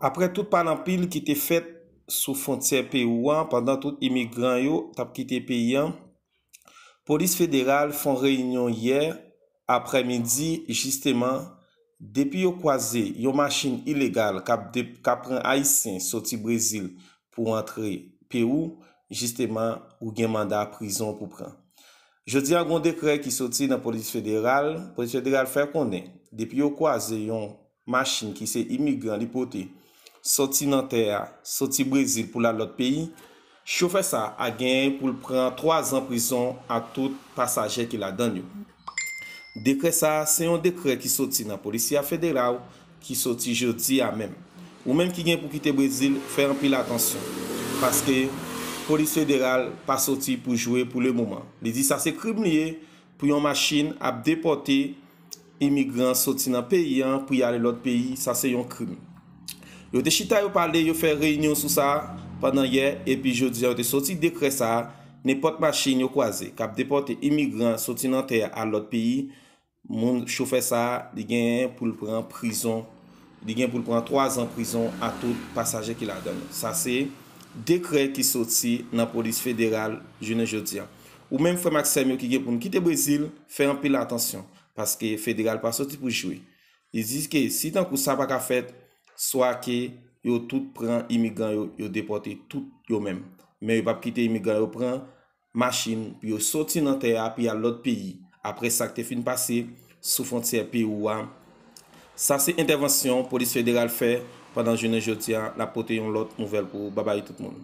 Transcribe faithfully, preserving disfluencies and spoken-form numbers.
Apre tout pale anpil ki te fèt sou fwontyè Pewou an pandan tout imigran yo t ap kite peyi an, polis federal fè yon reyinyon yè aprèmidi, jisteman, depi yo kwaze yon machin ilegal k ap de- k ap pran Ayisyen soti Brezil pou antre Pewou, jisteman, ou gen manda prizon pou pran. Jodi a, gen yon dekrè ki soti nan polis federal. Polis federal fè konnen, depi yo kwaze yon machin ki se imigran li pote, soti nan tè a, soti Brezil pou l al lòt peyi, chofè sa a genyen pou l pran twa zan prizon ak tout pasaje ki ladan l yo. Dekrè sa a se yon dekrè ki soti nan polisya federal ki soti jodi a menm. Ou menm ki gen pou kite Brezil, fè anpil atansyon, paske polis federal pa soti pou jwe pou lemoman. Li di sa se krim li ye pou yon machin ap depòte imigran soti nan peyi an pou y ale lòt peyi, sa se yon krim. Yo te chita, yo pale, yo fè reyinyon sou sa pandan yè, epi jodi a yo te soti dekrè sa a, nenpòt machin yo kwaze k ap depòte imigran soti nan tè a al lòt peyi, moun chofè sa a, li genyen pou l pran prizon, li gen pou l pran twa zan prizon ak tout pasaje ki ladan l. Sa se dekrè ki soti nan polis federal jounen jodi a. Ou menm frè m ak sè m yo ki gen pou n kite Brezil, fè anpil atansyon, paske federal pa soti pou jwe. Li di ke si tankou sa pa ka fèt, swa ke yo tout pran imigran yo, yo depòte tout yo menm. Men yo p ap kite imigran yo pran machin pou yo soti nan tè a pou y al lòt peyi, apre sa k te fin pase sou fwontyè Pewou a. Sa se entèvansyon polis federal fè pandan jounen jodi a. N ap pote yon lòt nouvèl pou ou. Babay tout moun.